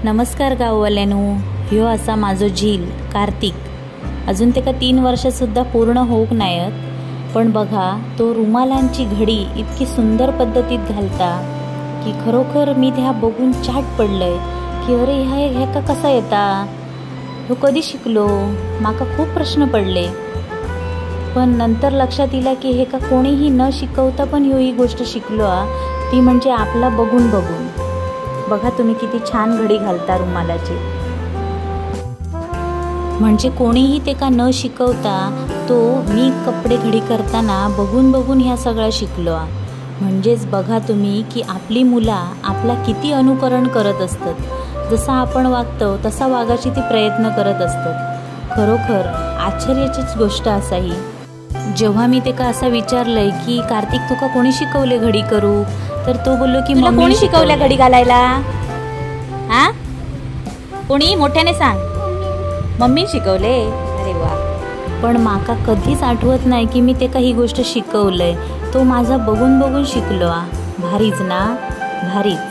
नमस्कार गाववाल्यानू, ह्यो असा माझो झील कार्तिक. अजून तेका 3 वर्षसुद्धा पूर्ण होऊक नायत, पण बघा तो रुमालांची घडी इतकी सुंदर पद्धतीत घालता की खरोखर मी त्या बघून चाट पडलंय की अरे ह्या ह्याका कसा येता, ह्यो कधी शिकलो. माका खूप प्रश्न पडले, पण नंतर लक्षात इला की हेका कोणीही न शिकवता पण ह्यो ही गोष्ट शिकलो आ, ती म्हणजे आपला बघून बघून. बघा तुम्ही किती छान घडी घालता रुमालाची. म्हणजे कोणीही तेका न शिकवता तो मी कपडे घडी करताना बघून बघून ह्या सगळं शिकलो आ. म्हणजेच बघा तुम्ही की आपली मुला आपला किती अनुकरण करत असतात, जसा आपण वागतो तसा वागायची ती प्रयत्न करत असतात. खरोखर आश्चर्याचीच गोष्ट असा ही. जेव्हा मी तेका असं विचारलंय की कार्तिक तुका कोणी शिकवले घडी करू, तर तो बोललो की तुला मम्मी कोणी शिकवल्या शिकवलंय. घडी घालायला? हा, कोणी? मोठ्याने सांग. मम्मी शिकवले. अरे वा. पण माका कधीच आठवत नाही की मी तेका ही गोष्ट शिकवलंय. तो माझा बघून बघून शिकलो आ. भारीच ना, भारीच.